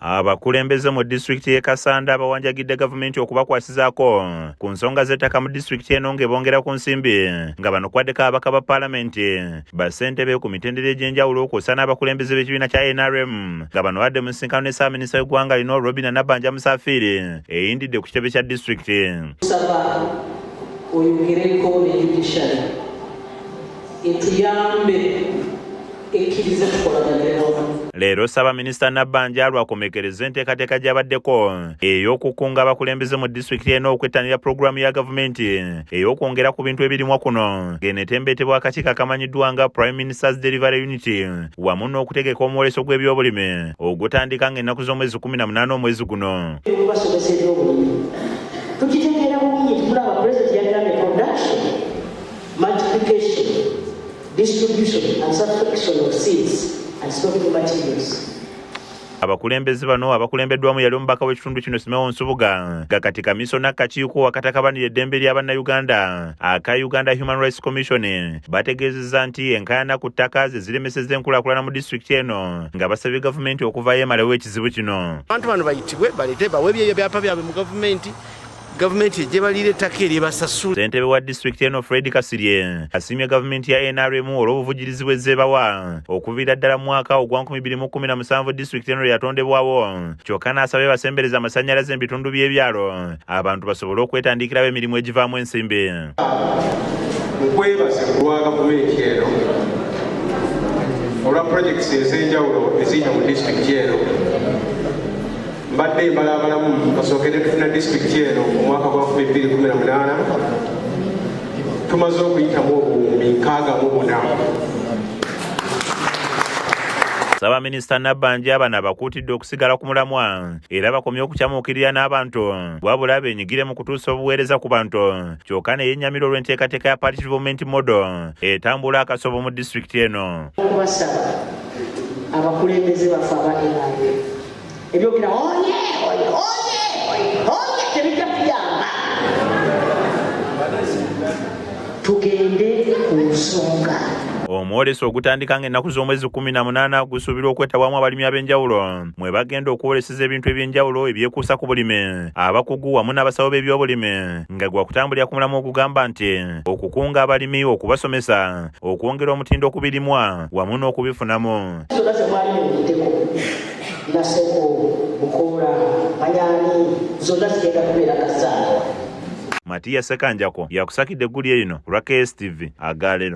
Abakulembeze mu disitulikiti y'e Kassanda bawanjagidde gavumenti okubakwasizaako ku nsonga z'ettaka mu disitulikiti eno ng'ebongera ku nsimbi nga bano kwaddeko ababaka ba paalamenti, bassentebe ku mitendera egy'enjawulo kw'ossa n'abakulembeze b'ekibiina kya NRM nga bano badde mu nsisinkano ne ssaabaminisita w'eggwanga lino Robinah Nabbanja Musafiri eyindidde ku kitebe kya disitulikiti. Nsaba oyogereko ne judiciary etuyambe ekkirize tukolaganire wamu. Leero Ssaabaminisita Nabbanja lwakomekerezza enteekateeka gy'abaddeko ey'okukunga abakulembeze mu disitulikiti eno okwettanira pulogulaamu ya gavumenti ey'okwongera ku bintu ebirimwa kuno ng'eno etembeetebwa akakiiko akamanyiddwa nga Prime Minister's Delivery Unit wamu n'okutegeka omwoleso gw'ebyobulimi ogutandika ng'ennaku z'omwezi 18 omwezi guno. Okubasomesa ebyobulimi tukitegeera bulungi nti mulaba pulezidenti yagambye production, multiplication, distribution and subscription of seeds and stocking materials. Abakulembeze bano abakulembeddwamu yali omubaka w'ekitundu kino Simeo Nsubuga nga kati kamisona kakiiko akatakabanira eddembe lya Bannayuganda aka Uganda Human Rights Commission bategeezezza nti enkaayana ku ttaka ze ziremesezza enkulaakulana mu disitulikiti eno nga basabye gavumenti okuvaayo emalewo ekizibu kino. Abantu bano bayitibwe baleete bawe ebyapa byabwe mu gavumenti gavumenti ejje baliira ettaka eryo ebasasule. Ssentebe wa disitulikiti eno Fred Kasirye asiimye gavumenti ya NRM olw'obuvujjirizi bw'ezzeebawa okuviira ddala mu mwaka ogwa 2017 disitulikiti eno lwe yatondebwawo kyokka n'asaba ebasembereze amasannyalaze mu bitundu by'ebyalo abantu basobole okwetandikirawo emirimu egivaamu ensimbi. Nkwebaze ku lwa gavumenti eno olwa projects ez'enjawulo eziyita mu disitulikiti eno. Mbadde mbalaabalamu kasookedde tufuna disitulikiti eno mu mwaka gwa 2018 tumaze okuyitamu obuwumbi 64. Ssaabaminisita Nabbanja bano abakuutidde okusigala ku mulamwa era bakomye okukyamuukirira n'abantu wabula beenyigire mu kutuusa obuweereza ku bantu kyokka ne yennyamira olw'enteekateeka ya Party Development Model etambula akasobo mu disitulikiti eno. Okubasaba abakulembeze baffe aba NRM ebyogera oye oye oye oye oye tebijja kuyamba, tugende ku nsonga. Omwoleso ogutandika ng'ennaku z'omwezi 18 gusuubirwa okwetabwamu abalimi ab'enjawulo mwe bagenda okwoleseza ebintu eby'enjawulo ebyekuusa ku bulimi, abakugu wamu n'abasawo b'ebyobulimi nga gwakutambulira ku mulamwa ogugamba nti okukunga abalimi, okubasomesa, okwongera omutindo ku birimwa wamu n'okubifunamu. Zonna ze mwali muwuliddeko Naseko, Bukoola, Manyaani zonna zigenda kubeera Kassanda. Matiya Ssekanjako yakusakidde eggulire lino ku lwa KSTV agaalero.